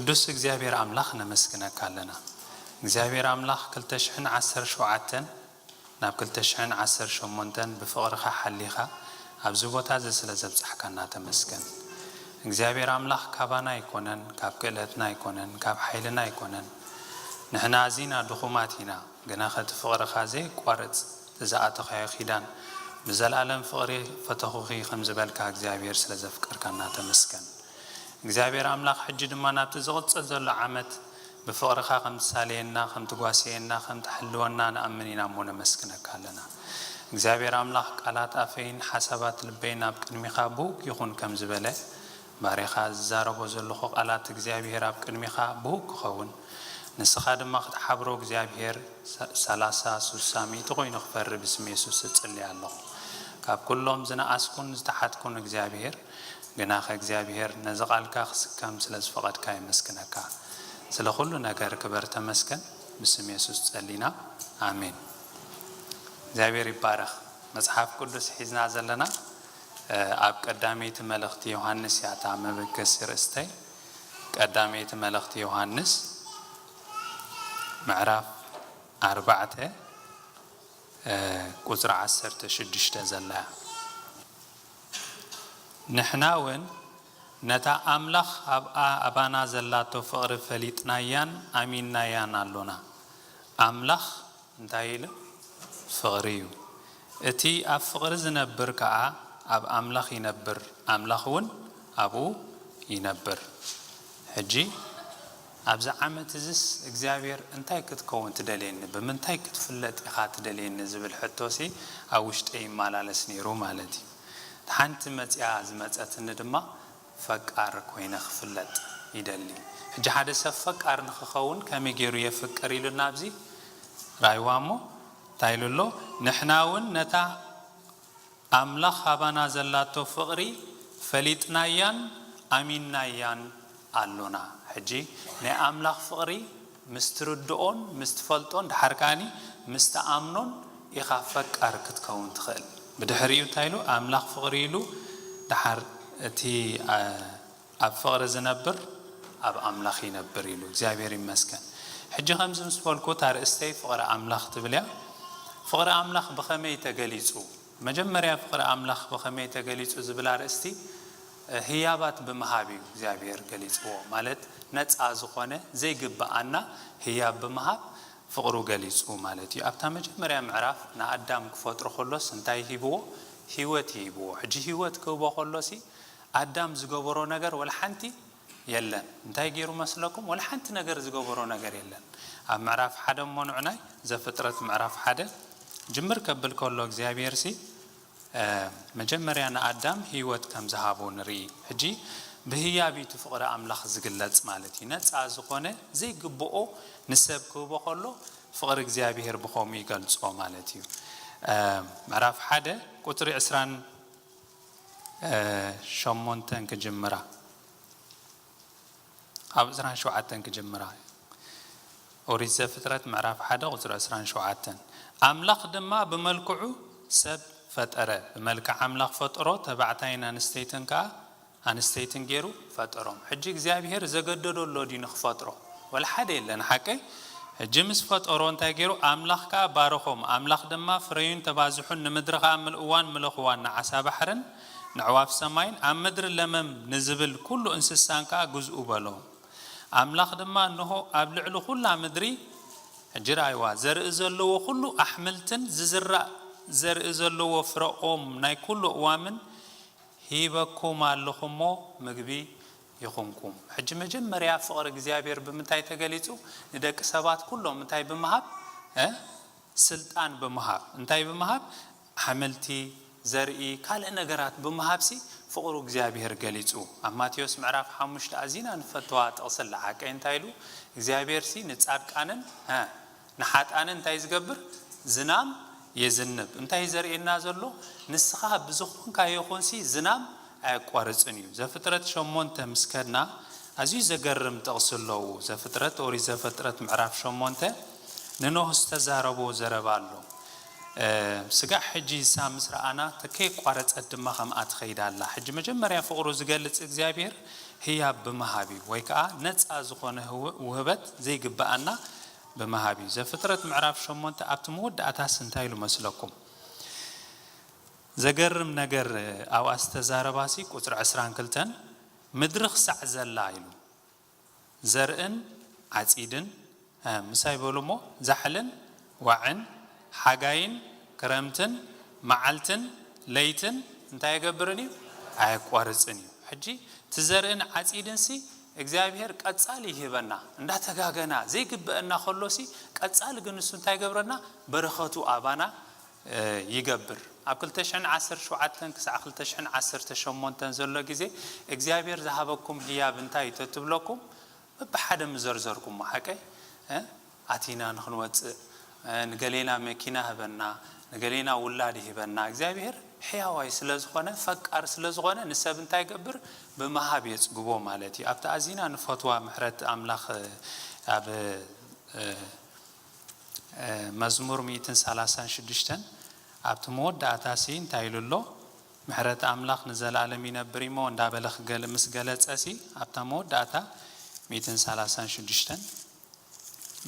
ቅዱስ እግዚኣብሔር ኣምላኽ ነመስግነካ ኣለና። እግዚኣብሔር ኣምላኽ ክልተ ሽሕን ዓሰርተ ሸውዓተን ናብ ክልተ ሽሕን ዓሰርተ ሸሞንተን ብፍቕርኻ ሓሊኻ ኣብዚ ቦታ እዚ ስለ ዘብጻሕካና ተመስገን። እግዚኣብሔር ኣምላኽ ካባና ኣይኮነን፣ ካብ ክእለትና ኣይኮነን፣ ካብ ሓይልና ኣይኮነን። ንሕና ኣዚና ድኹማት ኢና፣ ግና ከቲ ፍቕርኻ ዘየቋርጽ ዝኣተኻዮ ኪዳን ብዘለኣለም ፍቕሪ ፈተኹኺ ከም ዝበልካ እግዚኣብሔር ስለ ዘፍቀርካና ተመስገን። እግዚኣብሔር ኣምላኽ ሕጂ ድማ ናብቲ ዝቕጽል ዘሎ ዓመት ብፍቕርኻ ከም ትሳለየና፣ ከም ትጓስየና፣ ከም ትሕልወና ንኣምን ኢና እሞ ነመስግነካ ኣለና። እግዚኣብሔር ኣምላኽ ቃላት ኣፈይን ሓሳባት ልበይን ኣብ ቅድሚኻ ብውግ ይኹን ከም ዝበለ ባሪኻ ዝዛረቦ ዘለኹ ቃላት እግዚኣብሔር ኣብ ቅድሚኻ ብውግ ክኸውን ንስኻ ድማ ክትሓብሮ እግዚኣብሔር ሰ- ሰላሳ ሱሳ ሚእቲ ኮይኑ ክፈሪ ብስም የሱስ እጽሊ ኣለኹ። ካብ ኩሎም ዝነኣስኩን ዝተሓትኩን እግዚኣብሔር ግናኸ እግዚኣብሔር ነዚ ቃልካ ክስከም ስለ ዝፈቐድካ የመስግነካ። ስለ ኩሉ ነገር ክበር ተመስገን። ብስም የሱስ ጸሊና፣ ኣሜን። እግዚኣብሔር ይባረኽ። መጽሓፍ ቅዱስ ሒዝና ዘለና እ፣ ኣብ ቀዳመይቲ መልእኽቲ ዮሃንስ እያ እታ መበገሲ ርእስተይ። ቀዳመይቲ መልእኽቲ ዮሃንስ ምዕራፍ ኣርባዕተ እ፣ ቁጽሪ ዓሰርተ ሽዱሽተ ዘላ እያ። ንሕና እውን ነታ ኣምላኽ ኣብኣ ኣባና ዘላቶ ፍቕሪ ፈሊጥናያን ኣሚንናያን ኣሎና። ኣምላኽ እንታይ ኢሉ? ፍቕሪ እዩ። እቲ ኣብ ፍቕሪ ዝነብር ከኣ ኣብ ኣምላኽ ይነብር፣ ኣምላኽ እውን ኣብኡ ይነብር። ሕጂ ኣብዚ ዓመት እዝስ እግዚኣብሔር እንታይ ክትከውን ትደልየኒ? ብምንታይ ክትፍለጥ ኢኻ ትደልየኒ? ዝብል ሕቶሲ ኣብ ውሽጠይ ይመላለስ ነይሩ ማለት እዩ። ሓንቲ መጽያ ዝመጸትኒ ድማ ፈቃር ኮይነ ክፍለጥ ይደሊ። ሕጂ ሓደ ሰብ ፈቃር ንክኸውን ከመይ ገይሩ የፍቅር ኢሉና ኣብዚ ራይዋ እሞ እንታይ ኢሉ ኣሎ? ንሕና እውን ነታ ኣምላኽ ኣባና ዘላቶ ፍቕሪ ፈሊጥናያን ኣሚንናያን ኣሎና። ሕጂ ናይ ኣምላኽ ፍቕሪ ምስ ትርድኦን ምስ ትፈልጦን ድሓር ከኣኒ ምስ ትኣምኖን ኢኻ ፈቃር ክትከውን ትኽእል። ብድሕሪኡ እንታይ ኢሉ? ኣምላኽ ፍቕሪ ኢሉ ድሓር እቲ ኣ፣ ኣብ ፍቕሪ ዝነብር ኣብ ኣምላኽ ይነብር ኢሉ። እግዚኣብሔር ይመስገን። ሕጂ ከምዚ ምስ በልኩ እታ ርእስተይ ፍቕሪ ኣምላኽ ትብል እያ። ፍቕሪ ኣምላኽ ብኸመይ ተገሊጹ? መጀመርያ ፍቕሪ ኣምላኽ ብኸመይ ተገሊጹ ዝብል ኣርእስቲ እ፣ ህያባት ብምሃብ እዩ እግዚኣብሔር ገሊጽዎ። ማለት ነጻ ዝኾነ ዘይግብኣና ህያብ ብምሃብ ፍቕሩ ገሊጹ ማለት እዩ። ኣብታ መጀመርያ ምዕራፍ ንኣዳም ክፈጥሮ ከሎስ እንታይ ሂብዎ? ህይወት ይሂብዎ። ሕጂ ህይወት ክህቦ ከሎሲ ኣዳም ዝገበሮ ነገር ወላ ሓንቲ የለን። እንታይ ገይሩ መስለኩም? ወላ ሓንቲ ነገር ዝገበሮ ነገር የለን። ኣብ ምዕራፍ ሓደ እሞ ንዑናይ ዘፍጥረት ምዕራፍ ሓደ ጅምር ከብል ከሎ እግዚኣብሔር ሲ እ፣ መጀመርያ ንኣዳም ህይወት ከም ዝሃቦ ንርኢ። ሕጂ ብህያብ እዩ እቲ ፍቕሪ ኣምላኽ ዝግለጽ ማለት እዩ። ነጻ ዝኾነ ዘይግብኦ ንሰብ ክህቦ ከሎ ፍቕሪ እግዚኣብሔር ብኸምኡ ይገልጾ ማለት እዩ። እ፣ ምዕራፍ ሓደ ቁጽሪ ዕስራን ሸሞንተን ክጅምራ። ካብ ዕስራን ሸውዓተን ክጅምራ። ኦሪት ዘፍጥረት ምዕራፍ ሓደ ቁጽሪ ዕስራን ሸውዓተን። ኣምላኽ ድማ ብመልክዑ ሰብ ፈጠረ፣ ብመልክዕ ኣምላኽ ፈጠሮ፣ ተባዕታይን ኣንስተይትን ከኣ ኣንስተይትን ገይሩ ፈጠሮም። ሕጂ እግዚኣብሔር ዘገደዶ ኣሎ ድዩ ንኽፈጥሮ? ወላ ሓደ የለን፣ ሓቀይ? ሕጂ ምስ ፈጠሮ እንታይ ገይሩ? ኣምላኽ ከኣ ባረኾም። ኣምላኽ ድማ ፍረዩን ተባዝሑን፣ ንምድሪ ከኣ ምልእዋን ምለኽዋን፣ ንዓሳ ባሕርን ንዕዋፍ ሰማይን ኣብ ምድሪ ለመም ንዝብል ኩሉ እንስሳን ከኣ ግዝኡ በሎ። ኣምላኽ ድማ እንሆ ኣብ ልዕሊ ኩላ ምድሪ፣ ሕጂ ረኣይዋ፣ ዘርኢ ዘለዎ ኩሉ ኣሕምልትን ዝዝራእ ዘርኢ ዘለዎ ፍረ ኦም ናይ ኩሉ እዋምን ሂበኩም ኣለኹ እሞ ምግቢ ይኹንኩም። ሕጂ መጀመርያ ፍቕሪ እግዚኣብሔር ብምንታይ ተገሊጹ? ንደቂ ሰባት ኩሎም እንታይ ብምሃብ? እ? ስልጣን ብምሃብ። እንታይ ብምሃብ? ሓምልቲ፣ ዘርኢ፣ ካልእ ነገራት ብምሃብሲ ፍቕሩ እግዚኣብሔር ገሊጹ። ኣብ ማቴዎስ ምዕራፍ ሓሙሽተ ኣዚና ንፈትዋ ጥቕሲ ኣላ። ሓቀይ እንታይ ኢሉ? እግዚኣብሔርሲ ንጻድቃንን፣ እ፣ ንሓጣንን እንታይ ዝገብር? ዝናም የዝንብ። እንታይ ዘርእየና ዘሎ? ንስኻ ብዝኾንካዮ ይኹንሲ ዝናም ኣየቋርጽን እዩ። ዘፍጥረት ሸሞንተ ምስ ከድና ኣዝዩ ዘገርም ጥቕሲ ኣለዎ። ዘፍጥረት፣ ኦሪት ዘፍጥረት ምዕራፍ ሸሞንተ ንኖህ ዝተዛረቦ ዘረባ ኣሎ። እ፣ ስጋዕ ሕጂ እሳ ምስ ረኣና፣ ተ-፣ ከየቋረጸት ድማ ከምኣ ትኸይድ ኣላ። ሕጂ መጀመርያ ፍቕሩ ዝገልጽ እግዚኣብሔር ህያብ ብምሃብ እዩ፣ ወይ ከዓ ነፃ ዝኾነ ህው- ውህበት ዘይግብኣና ብምሃብ እዩ። ዘፍጥረት ምዕራፍ ሸሞንተ ኣብቲ መወዳእታስ እንታይ ኢሉ መስለኩም? ዘገርም ነገር ኣብኣ ዝተዛረባሲ ቁፅሪ ዕስራን ክልተን ምድሪ ክሳዕ ዘላ ኢሉ ዘርእን ዓፂድን፣ እ፣ ምሳይ በሉ እሞ፣ ዛሕልን ዋዕን ሓጋይን ክረምትን መዓልትን ለይትን እንታይ ኣይገብርን እዩ? ኣየቋርፅን እዩ። ሕጂ እቲ ዘርእን ዓፂድንሲ እግዚኣብሔር ቀፃሊ ይህበና፣ እንዳተጋገና ዘይግበአና ከሎሲ ቀፃሊ ግን ንሱ እንታይ ይገብረና? በረኸቱ ኣባና ይገብር። ኣብ ክልተ ሽሕን ዓሰርተ ሸውዓተን ክሳዕ ክልተ ሽሕን ዓሰርተ ሸሞንተን ዘሎ ግዜ እግዚኣብሔር ዝሃበኩም ህያብ እንታይ እዩ ተትብለኩም፣ በብሓደ ምዘርዘርኩሞ ሓቀይ፣ እ? ኣቲና ንኽንወፅእ፣ እ፣ ንገሌና መኪና ህበና፣ ንገሌና ውላድ ይህበና። እግዚኣብሔር ሕያዋይ ስለ ዝኾነ፣ ፈቃር ስለ ዝኾነ፣ ንሰብ እንታይ ይገብር? ብምሃብ የፅግቦ ማለት እዩ። ኣብቲ ኣዚና ንፈትዋ ምሕረት ኣምላኽ፣ እ፣ ኣብ፣ እ፣ እ፣ መዝሙር ሚእትን ሰላሳን ሽዱሽተን ኣብቲ መወዳእታ ሲ እንታይ ኢሉ ኣሎ? ምሕረት ኣምላኽ ንዘለኣለም ይነብር እሞ እንዳበለ ክገል-፣ ምስ ገለጸ ሲ ኣብታ መወዳእታ ሚእትን ሰላሳን ሽዱሽተን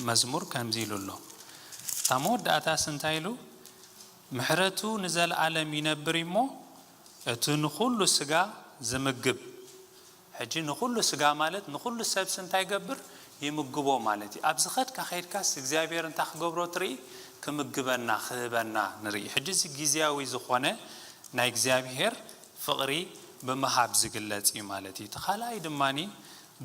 መዝሙር ከምዚ ኢሉ ኣሎ። እታ መወዳእታ ሲ እንታይ ኢሉ? ምሕረቱ ንዘለኣለም ይነብር እሞ እቲ ንኹሉ ስጋ ዝምግብ። ሕጂ ንኹሉ ስጋ ማለት ንኹሉ ሰብሲ እንታይ ይገብር? ይምግቦ ማለት እዩ። ኣብ ዝኸድካ ከይድካስ እግዚኣብሔር እንታይ ክገብሮ ትርኢ? ክምግበና፣ ክህበና ንርኢ። ሕጂ እዚ ግዝያዊ ዝኾነ ናይ እግዚኣብሔር ፍቕሪ ብምሃብ ዝግለጽ እዩ ማለት እዩ። እቲ ካልኣይ ድማኒ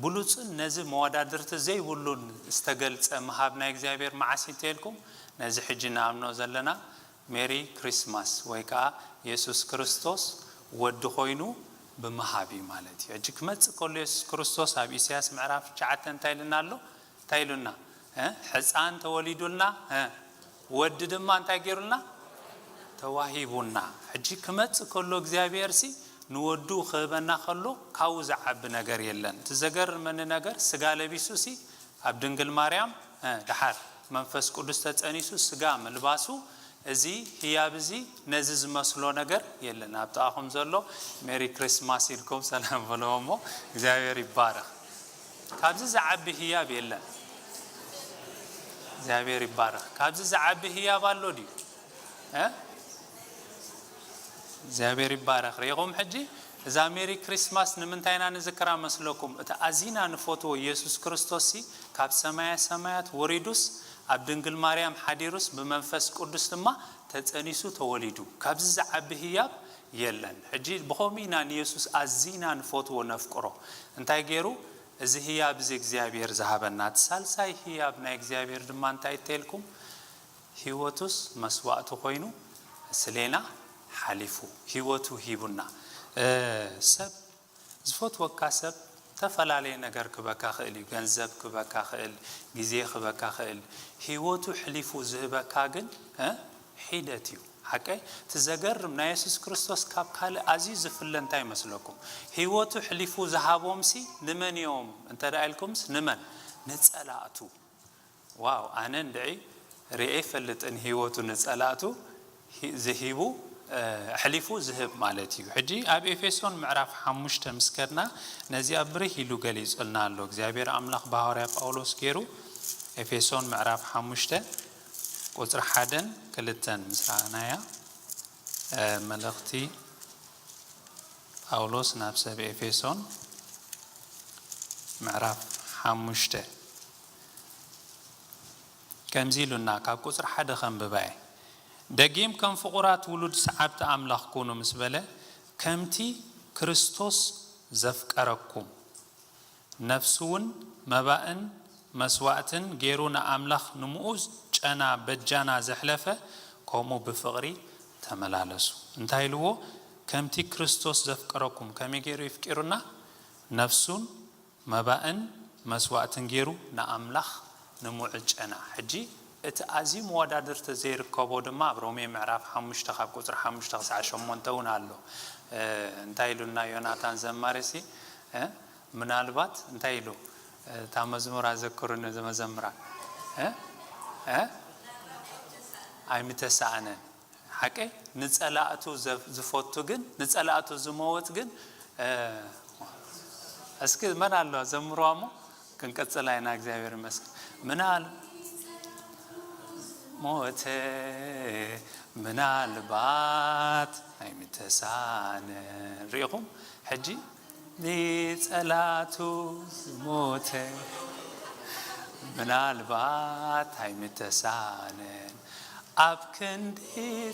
ብሉጽን ነዚ መወዳድርቲ ዘይብሉን ዝተገልጸ ምሃብ ናይ እግዚኣብሔር መዓስ እዩ እንተልኩም? ነዚ ሕጂ ንኣምኖ ዘለና ሜሪ ክሪስማስ ወይ ከዓ የሱስ ክርስቶስ ወዲ ኮይኑ ብምሃብ እዩ ማለት እዩ። ሕጂ ክመጽእ ከሎ የሱስ ክርስቶስ ኣብ ኢሳያስ ምዕራፍ ትሽዓተ እንታይ ኢልና ኣሎ? እንታይ ኢሉና? እ? ሕፃን ተወሊዱልና፣ እ? ወዲ ድማ እንታይ ገይሩልና? ተዋሂቡና። ሕጂ ክመጽእ ከሎ እግዚኣብሔር ሲ ንወዱ ክህበና ከሎ ካብኡ ዝዓቢ ነገር የለን። እቲ ዘገርመኒ ነገር ስጋ ለቢሱ ሲ ኣብ ድንግል ማርያም፣ እ፣ ደሓር መንፈስ ቅዱስ ተጸኒሱ ስጋ ምልባሱ፣ እዚ ህያብ እዚ ነዚ ዝመስሎ ነገር የለን። ኣብ ጥቓኹም ዘሎ ሜሪ ክሪስማስ ኢልኩም ሰላም በልዎ እሞ እግዚኣብሔር ይባረኽ። ካብዚ ዝዓቢ ህያብ የለን። እግዚኣብሔር ይባረኽ። ካብዚ ዝዓቢ ህያብ ኣሎ ድዩ? እ? እግዚኣብሔር ይባረኽ። ርኢኹም ሕጂ እዛ ሜሪ ክሪስማስ ንምንታይ ኢና ንዝክራ መስለኩም? እቲ ኣዚና ንፈትዎ ኢየሱስ ክርስቶስ ሲ ካብ ሰማያ ሰማያት ወሪዱስ ኣብ ድንግል ማርያም ሓዲሩስ ብመንፈስ ቅዱስ ድማ ተጸኒሱ ተወሊዱ። ካብዚ ዝዓቢ ህያብ የለን። ሕጂ ብኸምኡ ኢና ንየሱስ ኣዚና ንፈትዎ ነፍቅሮ። እንታይ ገይሩ? እዚ ህያብ እዚ እግዚኣብሔር ዝሃበና። እቲ ሳልሳይ ህያብ ናይ እግዚኣብሔር ድማ እንታይ እተልኩም? ህይወቱስ መስዋእቲ ኮይኑ ስሌና ሓሊፉ፣ ህይወቱ ሂቡና። እ፣ ሰብ ዝፈትወካ ሰብ ዝተፈላለየ ነገር ክበካ ክእል እዩ። ገንዘብ ክበካ ክእል፣ ግዜ ክበካ ክእል። ህይወቱ ሕሊፉ ዝህበካ ግን፣ እ፣ ሒደት እዩ። ሓቀይ? እቲ ዘገርም ናይ የሱስ ክርስቶስ ካብ ካልእ ኣዝዩ ዝፍለ እንታይ ይመስለኩም? ህይወቱ ሕሊፉ ዝሃቦምሲ ንመን እዮም እንተ ደኣ ኢልኩምስ፣ ንመን? ንጸላእቱ። ዋው፣ ኣነ እንድዒ ርኤ ይፈልጥን ህይወቱ ንጸላእቱ ሂ-፣ ዝሂቡ፣ እ፣ ኣሕሊፉ ዝህብ ማለት እዩ። ሕጂ ኣብ ኤፌሶን ምዕራፍ ሓሙሽተ ምስ ከድና ነዚኣ ብርህ ኢሉ ገሊጹልና ኣሎ። እግዚኣብሔር ኣምላኽ ብሃዋርያ ጳውሎስ ገይሩ ኤፌሶን ምዕራፍ ሓሙሽተ ቁጽሪ ሓደን ክልተን ምስ ረኣናያ፣ እ፣ መልእኽቲ ጳውሎስ ናብ ሰብ ኤፌሶን ምዕራፍ ሓሙሽተ ከምዚ ኢሉና፣ ካብ ቁጽሪ ሓደ ከንብባ እየ። ደጊም ከም ፍቑራት ውሉድ ሰዓብቲ ኣምላኽ ኩኑ ምስ በለ፣ ከምቲ ክርስቶስ ዘፍቀረኩም፣ ነፍሱ እውን መባእን መስዋእትን ገይሩ ንኣምላኽ ንምኡ ጨና በጃና ዘሕለፈ፣ ከምኡ ብፍቕሪ ተመላለሱ። እንታይ ኢልዎ? ከምቲ ክርስቶስ ዘፍቀረኩም፣ ከመይ ገይሩ ይፍቂሩና? ነፍሱን መባእን መስዋእትን ገይሩ ንኣምላኽ ንምኡ ጨና። ሕጂ እቲ ኣዝዩ መወዳድርቲ ዘይርከቦ ድማ ኣብ ሮሜ ምዕራፍ ሓሙሽተ ካብ ቁጽሪ ሓሙሽተ ክሳዕ ሸሞንተ እውን ኣሎ። እ፣ እንታይ ኢሉና ዮናታን ዘማሪሲ? እ፣ ምናልባት እንታይ ኢሉ? እ፣ እታ መዝሙር ኣዘክሩኒ፣ እዚ መዘምራን። እ? እ? ኣይምተሳእነን። ሓቀይ? ንጸላእቱ ዘፍ-፣ ዝፈቱ ግን፣ ንጸላእቱ ዝመወጽ ግን፣ እ፣ እስኪ መን ኣሎ ዘምርዋ እሞ ክንቀጽላ ኢና። እግዚኣብሔር ይመስገን። ምናል ሞተ ምናልባት ኣይምተሳነ። ሪኢኹም? ሕጂ ንጸላቱ ዝሞተ ምናልባት ኣይምተሳነን፣ ኣብ ክንዲ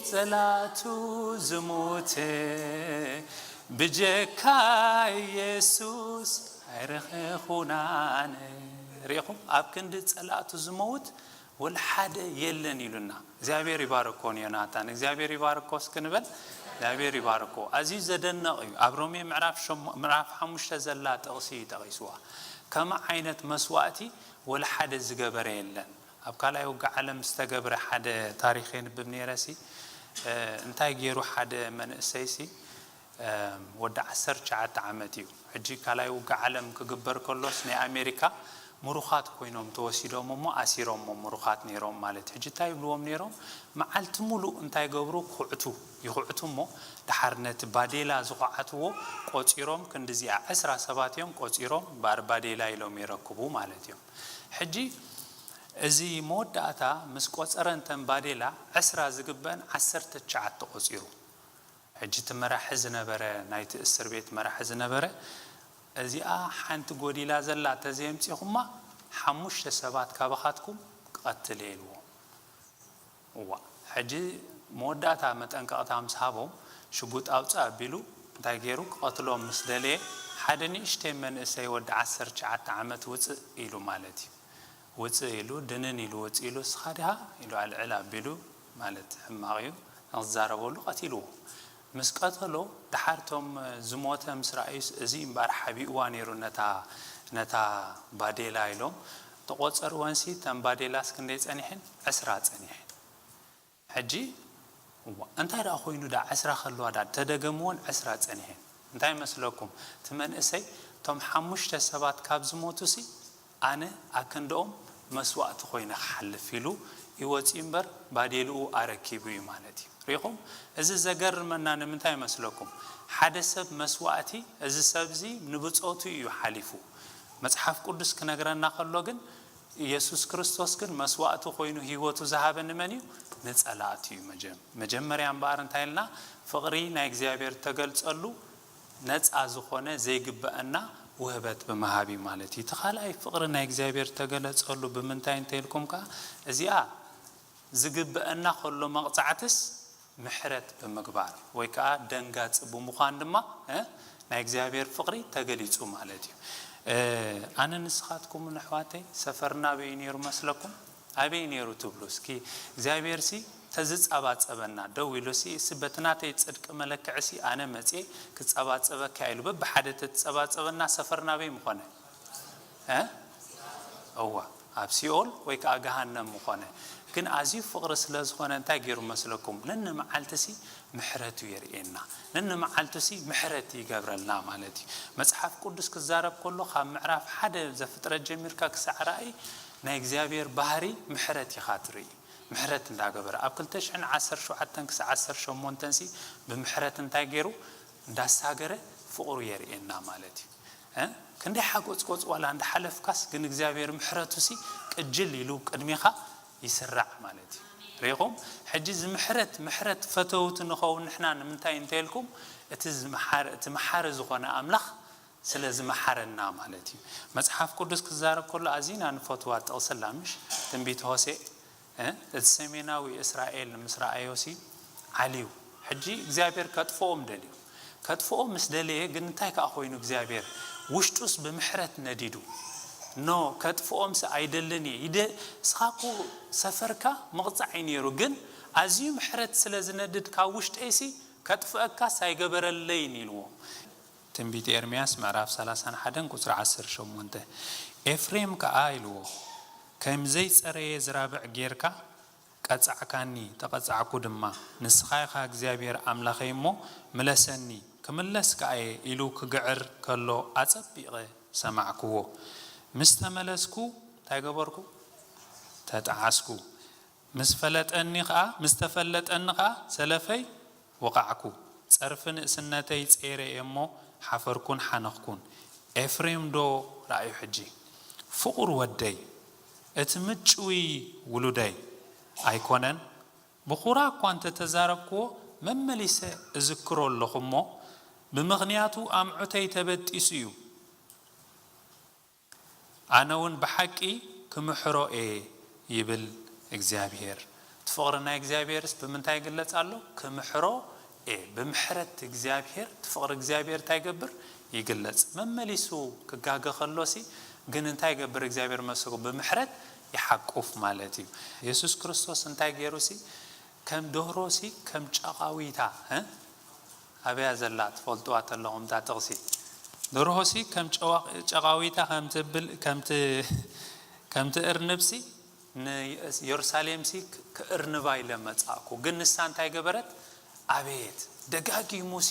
ጸላቱ ዝሞተ ብጀካ ኢየሱስ ኣይረኸኹናን። ሪኢኹም? ኣብ ክንዲ ጸላእቱ ዝመውት ወላ ሓደ የለን ኢሉና። እግዚኣብሔር ይባርኮ ንዮናታን፣ እግዚኣብሔር ይባርኮ እስኪ ንበል። እግዚኣብሔር ይባርኮ። ኣዝዩ ዘደንቕ እዩ። ኣብ ሮሜ ምዕራፍ ሸሞ-፣ ምዕራፍ ሓሙሽተ ዘላ ጥቕሲ እዩ ጠቒስዋ። ከምኡ ዓይነት መስዋእቲ ወላ ሓደ ዝገበረ የለን። ኣብ ካልኣይ ውግእ ዓለም ዝተገብረ ሓደ ታሪኽ የንብብ ነይረ ሲ፣ እ፣ እንታይ ገይሩ ሓደ መንእሰይ ሲ፣ እ፣ ወዲ ዓሰርተ ትሽዓተ ዓመት እዩ። ሕጂ ካልኣይ ውግእ ዓለም ክግበር ከሎስ ናይ ኣሜሪካ ምሩኻት ኮይኖም ተወሲዶም እሞ ኣሲሮሞ ምሩኻት ነይሮም ማለት እዩ። ሕጂ እንታይ ይብልዎም ነይሮም? መዓልቲ ሙሉእ እንታይ ገብሩ? ኩዕቱ ይኹዕቱ እሞ ድሓር ነቲ ባዴላ ዝኹዓትዎ ቆጺሮም ክንድዚኣ ዕስራ ሰባት እዮም ቆጺሮም ባር ባዴላ ኢሎም ይረክቡ ማለት እዮም። ሕጂ እዚ መወዳእታ ምስ ቆጸረ እንተን ባዴላ ዕስራ ዝግበአን ዓሰርተ ትሽዓተ ቆጺሩ። ሕጂ እቲ መራሒ ዝነበረ ናይቲ እስር ቤት መራሒ ዝነበረ እዚኣ ሓንቲ ጎዲላ ዘላ ተዘየምጺኹማ ሓሙሽተ ሰባት ካባኻትኩም ክቐትል እየ ኢልዎ። እዋ ሕጂ መወዳእታ መጠንቀቕታ ምስ ሃቦም ሽጉጥ ኣውፅእ ኣቢሉ እንታይ ገይሩ ክቐትሎም ምስ ደለየ ሓደ ንእሽተይ መንእሰይ ወዲ ዓሰርተ ትሽዓተ ዓመት ውፅእ ኢሉ ማለት እዩ። ውፅእ ኢሉ ድንን ኢሉ ውፅእ ኢሉ እስኻ ዲኻ ኢሉ ኣልዕል ኣቢሉ ማለት ሕማቕ እዩ ንክዛረበሉ ቀቲልዎ። ምስ ቀተሎ ድሓር ቶም ዝሞተ ምስ ረኣዩስ እዚ እምበኣር ሓቢእዋ ነይሩ ነታ ነታ ባዴላ ኢሎም ተቆፀርወንሲ ተን ባዴላስ ክንደይ ፀኒሐን ዕስራ ፀኒሐን። ሕጂ እዋ እንታይ ደኣ ኮይኑ ደኣ ዕስራ ከለዋ ደኣ ተደገምወን ዕስራ ጸኒሐን እንታይ ይመስለኩም እቲ መንእሰይ እቶም ሓሙሽተ ሰባት ካብ ዝሞቱሲ ኣነ ኣክንድኦም መስዋእቲ ኮይነ ክሓልፍ ኢሉ ይወጽእ እምበር ባዴልኡ ኣረኪቡ እዩ ማለት እዩ ሪኹም እዚ ዘገርመና ንምንታይ ይመስለኩም ሓደ ሰብ መስዋእቲ እዚ ሰብዚ ንብጾቱ እዩ ሓሊፉ መጽሓፍ ቅዱስ ክነግረና ከሎ ግን ኢየሱስ ክርስቶስ ግን መስዋእቲ ኮይኑ ህይወቱ ዝሃበ ንመን እዩ? ንጸላእቱ እዩ። መጀም መጀመርያ እምበኣር እንታይ ኢልና ፍቕሪ ናይ እግዚኣብሔር ተገልጸሉ ነጻ ዝኾነ ዘይግበአና ውህበት ብምሃብ እዩ ማለት እዩ። እቲ ካልኣይ ፍቕሪ ናይ እግዚኣብሔር ተገለጸሉ ብምንታይ እንተኢልኩም ከኣ እዚኣ ዝግበአና ከሎ መቕጻዕትስ ምሕረት ብምግባር ወይ ከዓ ደንጋፂ ብምዃን ድማ እ ናይ እግዚኣብሔር ፍቕሪ ተገሊፁ ማለት እዩ። እ ኣነ ንስኻትኩምን ኣሕዋተይ ሰፈርና ኣበይ ነይሩ መስለኩም? ኣበይ ነይሩ ትብሉ እስኪ እግዚኣብሔር ሲ ተዝፀባፀበና ደው ኢሉ ሲ እሲ በቲ ናተይ ፅድቂ መለክዒ ሲ ኣነ መፅየ ክፀባፀበካ ኢሉ በብሓደ ተትፀባፀበና ሰፈርና ኣበይ ምኾነ? እ እዋ ኣብ ሲኦል ወይ ከዓ ገሃነም ምኾነ ግን ኣዝዩ ፍቕሪ ስለ ዝኾነ እንታይ ገይሩ መስለኩም ነንመዓልትሲ ምሕረቱ የርእየና ነንመዓልቱሲ ምሕረት ይገብረልና ማለት እዩ መፅሓፍ ቅዱስ ክዛረብ ከሎ ካብ ምዕራፍ ሓደ ዘፍጥረት ጀሚርካ ክሳዕ ራእይ ናይ እግዚኣብሔር ባህሪ ምሕረት ኢኻ ትርኢ ምሕረት እንዳገበረ ኣብ ክልተ ሽሕን ዓሰርተ ሸውዓተን ክሳዕ ዓሰርተ ሸሞንተን ሲ ብምሕረት እንታይ ገይሩ እንዳሳገረ ፍቕሩ የርእየና ማለት እዩ እ ክንደይ ሓጎፅጎፅ ዋላ እንዳሓለፍካስ ግን እግዚኣብሔር ምሕረቱ ሲ ቅጅል ኢሉ ቅድሜኻ ይስራዕ ማለት እዩ ሪኹም ሕጂ እዚ ምሕረት ምሕረት ፈተውቲ ንኸውን ንሕና ንምንታይ እንተልኩም እቲ ዝመሓረ እቲ መሓሪ ዝኾነ ኣምላኽ ስለ ዝመሓረና ማለት እዩ መፅሓፍ ቅዱስ ክዛረብ ከሎ ኣዚና ንፈትዋ ጥቕስላ ምሽ ትንቢት ሆሴ እቲ ሰሜናዊ እስራኤል ምስ ረኣዮሲ ዓልዩ ሕጂ እግዚኣብሔር ከጥፍኦም ደልዩ ከጥፍኦም ምስ ደለየ ግን እንታይ ከዓ ኮይኑ እግዚኣብሔር ውሽጡስ ብምሕረት ነዲዱ ኖ ከጥፍኦምስ ኣይደልን እየ ይደ እስኻ እኮ ሰፈርካ ምቕፃዕ እዩ ነይሩ ግን ኣዝዩ ምሕረት ስለ ዝነድድ ካብ ውሽጠይሲ ከጥፍአካስ ኣይገበረለይን ኢልዎ ትንቢት ኤርምያስ ምዕራፍ ሰላሳን ሓደን ቁፅሪ ዓሰርተ ሸሞንተ ኤፍሬም ከኣ ኢልዎ ከም ዘይጸረየ ዝራብዕ ጌርካ ቀጻዕካኒ፣ ተቐጻዕኩ ድማ። ንስኻ ኢኻ እግዚኣብሔር ኣምላኸይ እሞ፣ ምለሰኒ፣ ክምለስ ከኣ'የ ኢሉ ክግዕር ከሎ ኣጸቢቐ ሰማዕክዎ። ምስ ተመለስኩ እንታይ ገበርኩ? ተጠዓስኩ። ምስ ፈለጠኒ ኸኣ፣ ምስ ተፈለጠኒ ኸኣ ሰለፈይ ወቓዕኩ። ጸርፊ ንእስነተይ ጸይረ እየ እሞ፣ ሓፈርኩን ሓነኽኩን። ኤፍሬም ዶ ረኣዩ ሕጂ? ፍቑር ወደይ፣ እቲ ምጭዊ ውሉደይ ኣይኮነን? ብኹራ እኳ እንተተዛረብክዎ፣ መመሊሰ እዝክሮ ኣለኹ እሞ፣ ብምኽንያቱ ኣምዑተይ ተበጢሱ እዩ። ኣነ እውን ብሓቂ ክምሕሮ እየ ይብል እግዚኣብሔር። እቲ ፍቕሪ ናይ እግዚኣብሔርስ ብምንታይ ይግለጽ ኣሎ? ክምሕሮ እየ። ብምሕረት እግዚኣብሔር፣ እቲ ፍቕሪ እግዚኣብሔር እንታይ ይገብር? ይግለጽ። መመሊሱ ክጋገ ከሎሲ ግን እንታይ ይገብር እግዚኣብሔር መስሎ? ብምሕረት ይሓቁፍ ማለት እዩ። የሱስ ክርስቶስ እንታይ ገይሩሲ? ከም ደርሆሲ ከም ጨቓዊታ፣ እ? ኣበያ ዘላ ትፈልጥዋ ተለኹም እታ ጥቕሲ? ደርሆሲ ከም ጨዋ-፣ ጨቓዊታ ከም ትብል፣ ከም ት-፣ ከም ትእርንብሲ ንየሩሳሌምሲ ክ-፣ ክእርንባ ኢለ መጻእኩ። ግን ንሳ እንታይ ገበረት? ኣቤት፣ ደጋጊሙሲ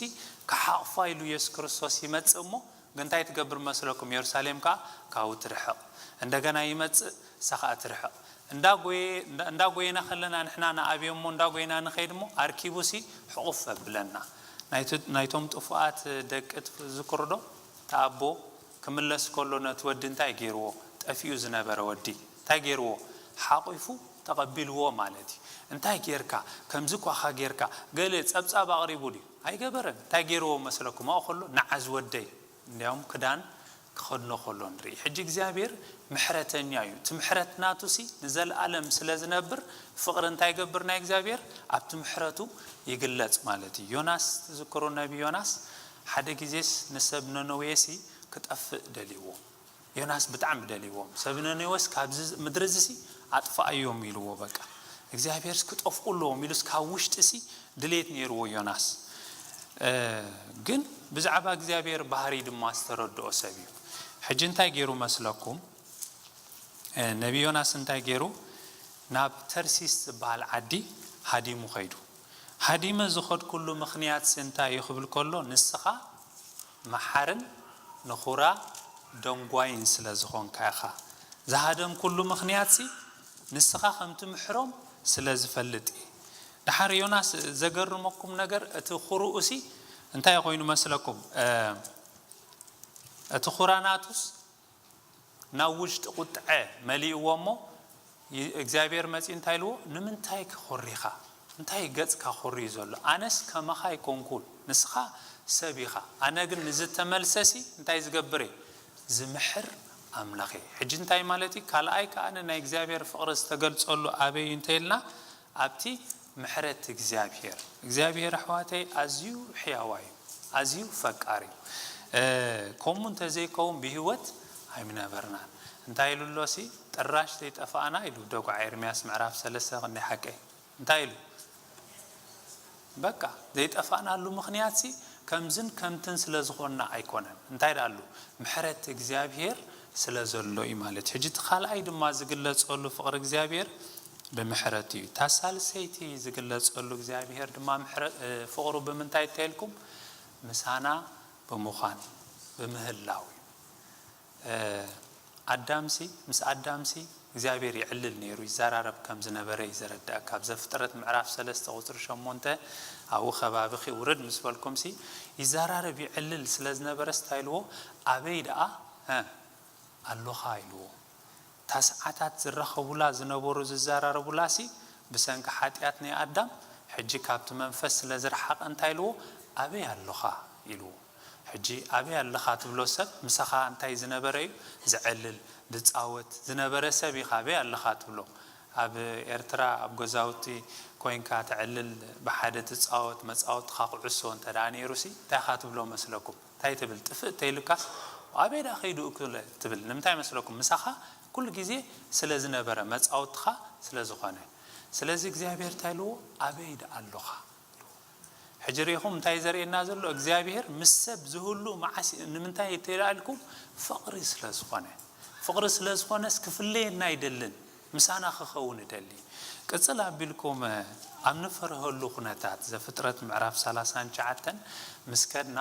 ክሓቕፋ ኢሉ የሱስ ክርስቶስ ይመጽእ እሞ፣ ግን እንታይ ትገብር መስለኩም? የሩሳሌም ከኣ ካብኡ ትርሕቕ። እንደገና ይመጽእ፣ እሳ ከኣ ትርሕቕ። እንዳጎየ-፣ እንዳ-፣ እንዳጎየና ከለና ንሕና ንኣብዮ እሞ እንዳጎየና ንኸይድ እሞ ኣርኪቡሲ ሕቑፍ ኣብለና። ናይቱ-፣ ናይቶም ጥፉኣት ደቂ ትዝክሩ ዶ? እቲ ኣቦ ክምለስ ከሎ ነቲ ወዲ እንታይ ገይርዎ? ጠፊኡ ዝነበረ ወዲ እንታይ ገይርዎ? ሓቂፉ ተቐቢልዎ ማለት እዩ። እንታይ ጌርካ? ከምዚ ኳኻ ጌርካ፣ ገለ ጸብጻብ ኣቕሪቡ ድዩ? ኣይገበረን። እንታይ ገይርዎ መስለኩም? ኣብኡ ከሎ፣ "ንዓ ዝወደይ፣ እንዲያውም ክዳን ክኸድኖ ከሎ ንርኢ።" ሕጂ እግዚኣብሔር ምሕረተኛ እዩ። እቲ ምሕረት ናቱሲ ንዘለኣለም ስለ ዝነብር፣ ፍቕሪ እንታይ ይገብር? ናይ እግዚኣብሔር ኣብቲ ምሕረቱ ይግለጽ ማለት እዩ። ዮናስ ትዝክሩ? ነቢ ዮናስ ሓደ ግዜስ ንሰብ ነነዌሲ ክጠፍእ ደልይዎ። ዮናስ ብጣዕሚ ደልይዎም። ሰብ ነነዌስ ካብዚ ምድሪ እዚሲ ኣጥፍኣዮም ኢልዎ። በቃ፣ እግዚኣብሔርስ ክጠፍኡ ኣለዎም ኢሉስ ካብ ውሽጢሲ ድሌት ነይርዎ ዮናስ። እ፣ ግን ብዛዕባ እግዚኣብሔር ባህሪ ድማ ዝተረድኦ ሰብ እዩ። ሕጂ እንታይ ገይሩ መስለኩም? እ፣ ነቢ ዮናስ እንታይ ገይሩ? ናብ ተርሲስ ዝበሃል ዓዲ ሃዲሙ ኸይዱ። ሃዲመ ዝኸድኩሉ ምኽንያትሲ እንታይ እዩ ክብል ከሎ፣ ንስኻ መሓርን ንኹራ ደንጓይን ስለ ዝኾንካ ኢኻ። ዝሃደምኩሉ ምኽንያትሲ ንስኻ ከም ትምሕሮም ስለ ዝፈልጥ እየ። ደሓር ዮናስ፣ ዘገርመኩም ነገር፣ እቲ ኹርኡሲ እንታይ ኮይኑ መስለኩም? እ፣ እቲ ኹራ ናቱስ ናብ ውሽጢ ቁጥዐ መሊእዎ እሞ፣ ይ-፣ እግዚኣብሔር መጺኡ እንታይ ኢልዎ? "ንምንታይ ክኹሪኻ? እንታይ ገጽካ ኩርዩ ዘሎ? ኣነስ ከማኻ ኣይኮንኩን፣ ንስኻ ሰብ ኢኻ። ኣነ ግን ንዝተመልሰሲ እንታይ ዝገብር እየ? ዝምሕር ኣምላኽ እየ።" ሕጂ እንታይ ማለት እዩ? ካልኣይ ከኣ ናይ እግዚኣብሔር ፍቕሪ ዝተገልጸሉ ኣበይ እዩ እንተኢልና፣ ኣብቲ ምሕረት እግዚኣብሔር። እግዚኣብሔር ኣሕዋተይ ኣዝዩ ሕያዋይ እዩ፣ ኣዝዩ ፈቃሪ እዩ። እ፣ ከምኡ እንተዘይከውን ብህይወት ኣይምነበርናን። እንታይ ኢሉ ኣሎሲ? "ጥራሽ ዘይጠፋእና" ኢሉ ደጉዓ ኤርምያስ ምዕራፍ ሰለስተ፣ ክንደይ ሓቀይ? እንታይ ኢሉ? በቃ፣ ዘይጠፋእናሉ ምኽንያትሲ ከምዝን ከምትን ስለ ዝኾንና ኣይኮነን። እንታይ ደኣ ኣሉ? ምሕረት እግዚኣብሔር ስለ ዘሎ እዩ ማለት እዩ። ሕጂ እቲ ካልኣይ ድማ ዝግለጸሉ ፍቕሪ እግዚኣብሔር ብምሕረት እዩ። እታ ሳልሰይቲ ዝግለጸሉ እግዚኣብሔር ድማ ምሕረ-፣ እ፣ ፍቕሩ ብምንታይ እንተኢልኩም? ምሳና ብምዃን፣ ብምህላው እዩ። እ፣ ኣዳምሲ፣ ምስ ኣዳምሲ እግዚኣብሔር ይዕልል ነይሩ፣ ይዘራረብ ከም ዝነበረ እዩ ዘረድኣካ። ኣብ ዘፍጥረት ምዕራፍ ሰለስተ ቁጽሪ ሸሞንተ ኣብኡ ከባቢ ኺ ውርድ ምስ በልኩምሲ፣ ይዘራረብ ይዕልል ስለ ዝነበረስ እንታይ ኢልዎ? "ኣበይ ደኣ፣ እ፣ ኣሎኻ?" ኢልዎ። እታ ሰዓታት ዝራኸቡላ ዝነበሩ ዝዘራረቡላሲ ብሰንኪ ሓጢኣት ናይ ኣዳም ሕጂ ካብቲ መንፈስ ስለ ዝረሓቐ እንታይ ኢልዎ? "ኣበይ ኣሎኻ?" ኢልዎ። ሕጂ ኣበይ ኣለኻ ትብሎ ሰብ ምሳኻ እንታይ ዝነበረ እዩ? ዝዕልል፣ ዝጻወት ዝነበረ ሰብ ኢኻ ኣበይ ኣለኻ ትብሎ። ኣብ ኤርትራ ኣብ ገዛውቲ ኮይንካ ተዕልል፣ ብሓደ ትጻወት፣ መጻወትኻ ኩዕሶ እንተ ደኣ ነይሩሲ እንታይ ኢኻ ትብሎ መስለኩም? እንታይ ትብል? ጥፍእ እንተኢሉካስ ኣበይ ደኣ ከይዱ እኩለ ትብል። ንምንታይ መስለኩም? ምሳኻ ኩሉ ግዜ ስለ ዝነበረ፣ መጻወትኻ ስለ ዝኾነ። ስለዚ እግዚኣብሔር እንታይ ኢልዎ? ኣበይ ደኣ ኣሎኻ? ሕጂ ርኢኹም እንታይ ዘርእየና ዘሎ? እግዚኣብሔር ምስ ሰብ ዝህሉ መዓስ፣ ንምንታይ ተላኢልኩም? ፍቕሪ ስለ ዝኾነ። ፍቕሪ ስለ ዝኾነስ ክፍለየና ኣይደልን፣ ምሳና ክኸውን ይደሊ። ቅጽል ኣቢልኩም ኣብ ንፈርሀሉ ኩነታት ዘፍጥረት ምዕራፍ ሰላሳን ትሽዓተን ምስ ከድና፣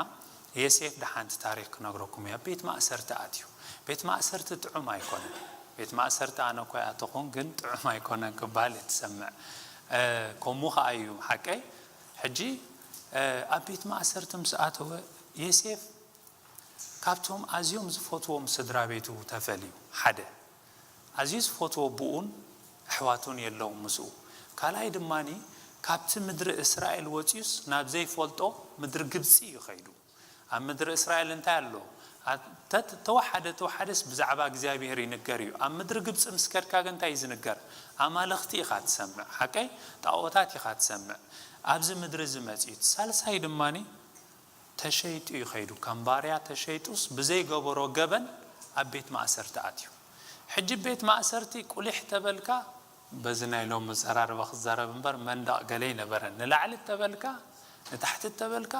የሴፍ ደሓንቲ ታሪኽ ክነግረኩም እያ። ቤት ማእሰርቲ ኣትዩ። ቤት ማእሰርቲ ጥዑም ኣይኮነን። ቤት ማእሰርቲ ኣነ እኮ ይኣተኹን፣ ግን ጥዑም ኣይኮነን ክበሃል እየ ትሰምዕ። እ፣ ከምኡ ኸኣ እዩ ሓቀይ። ሕጂ፣ እ፣ ኣብ ቤት ማእሰርቲ ምስ ኣተወ፣ የሴፍ ካብቶም ኣዝዮም ዝፈትዎም ስድራ ቤቱ ተፈልዩ። ሓደ፣ ኣዝዩ ዝፈትዎ ብኡን ኣሕዋቱን የለውን ምስኡ። ካልኣይ ድማኒ፣ ካብቲ ምድሪ እስራኤል ወፂኡስ ናብ ዘይፈልጦ ምድሪ ግብፂ እዩ ኸይዱ። ኣብ ምድሪ እስራኤል እንታይ ኣሎ? ኣ-፣ ተት-፣ ተወሓደ ተወሓደስ ብዛዕባ እግዚኣብሔር ይንገር እዩ። ኣብ ምድሪ ግብፂ ምስ ከድካ ግን እንታይ እዩ ዝንገር? ኣማልኽቲ ኢኻ ትሰምዕ፣ ሓቀይ? ጣኦታት ኢኻ ትሰምዕ። ኣብዚ ምድሪ እዚ መፂኡ። ሳልሳይ ድማኒ፣ ተሸይጡ እዩ ኸይዱ። ከም ባርያ ተሸይጡስ ብዘይገበሮ ገበን ኣብ ቤት ማእሰርቲ ኣትዩ። ሕጂ ቤት ማእሰርቲ ቁሊሕ ተበልካ፣ በዚ ናይ ሎም መዘራረባ ክዛረብ እምበር መንደቕ ገለ ይነበረን። ንላዕሊ ተበልካ፣ ንታሕቲ ተበልካ